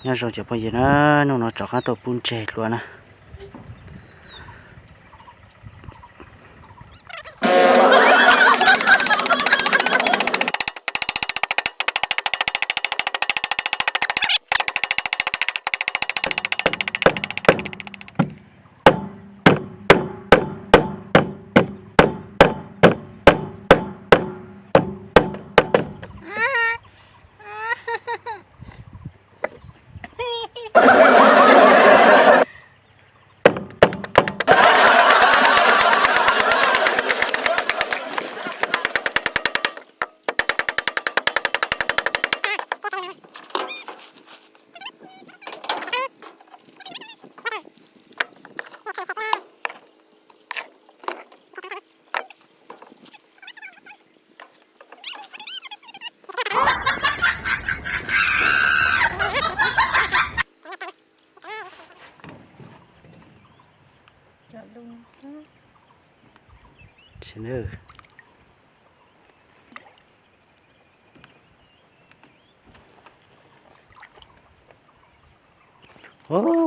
Nyob zoo cov phooj ywg na, hnub no rov qab tuaj pub ntseg dua na.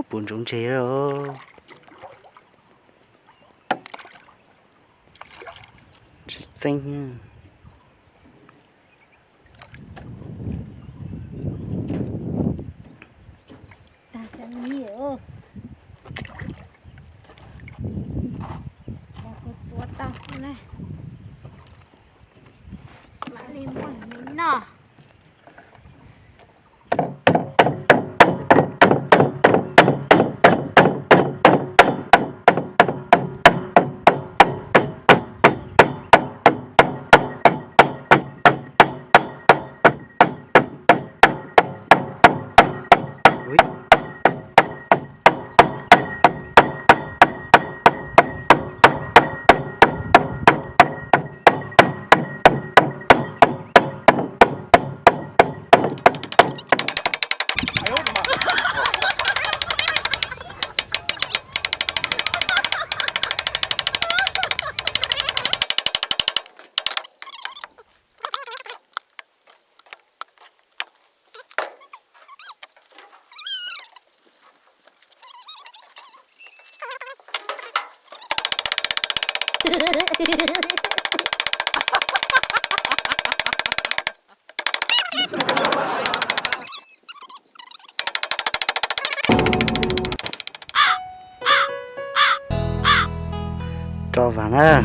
Puv ntsoov ntseg, tsis txeeb. Tag cov me nyuam, tua tau xwb na, mam li muaj me noj. Tso vam na.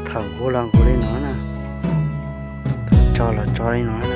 Thaum nqus los nqus li no na. Thaum tso los tso li no na.